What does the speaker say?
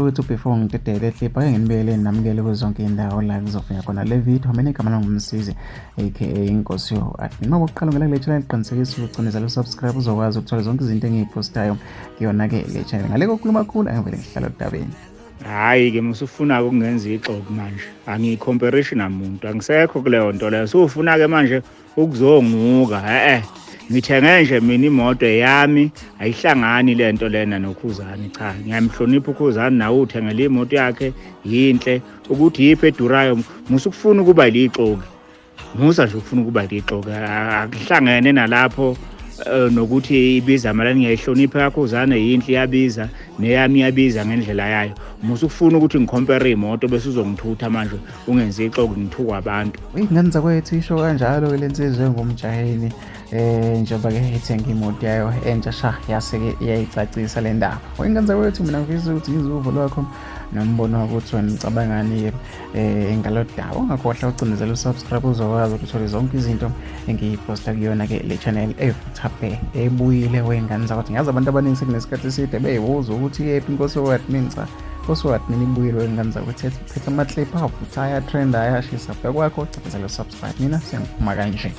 Zakwethu, before ngidedele clip, ake nginibekele namukele kuzo zonke iy'ndawo la kuzofika khona le video. Mina igama lami nguMsizi, aka Inkosi yo-Admin. Uma kuqala ungena kule channel, qinisekisa ukucinezela u-subscribe, uzokwazi ukuthola zonke izinto engiy'postayo kuyona-ke le channel. Ngale kokukhuluma kakhulu, angivele ngihlala odabeni. Hhayi-ke, musufuna-ke ukungenza ixoki manje. Angiyicomparishi namuntu, angisekho kuleyo nto leyo. Sufuna-ke manje ukuzonguka. E-e, ngithenge nje mina imoto eyami, ayihlangani le nto lena noKhuzani. Cha, ngiyamhlonipha uKhuzani, nawe uthengele imoto yakhe, yinhle. Ukuthi yiphi edurayo, musukufuna ukuba lixoki, musa nje ukufuna ukuba lixoki. Akuhlangene nalapho nokuthi ibiza malini. Ngiyayihlonipha kaKhuzane, yinhle, iyabiza, neyami iyabiza ngendlela yayo. Musa ukufuna ukuthi ngi-compare imoto bese uzongithutha manje, ungenzi ixoki, ngithukwa abantu. Iy'ngane zakwethu, isho kanjalo-ke le nsizwa engumjaheni, njengoba-ke ithenga imoto yayo entsha sha, yase-ke iyayicacisa le ndaba. Iy'ngane zakwethu, mina ngifisa ukuthi ngizwe uvo lwakho nombono wakho ukuthi wena ucabangani-ke ngalo daba. Ungakhohlwa ucindezela u-subscribe, uzokwazi ukuthi uthole zonke izinto engiyiphosta kuyona-ke le channel evuthape ebuyile. Wey'ngane zakwethu, ngiyazi abantu abaningi sekunesikhathi eside beyibuza ukuthi yephi inkosi yo-admin. Cha, inkosi yo-admin ibuyile, wey'ngane zakwethu, phethe ama-clip avutha, aya-trend, ayashisa. Bhekwakho, cindezela u-subscribe. Mina sengiphuma kanje.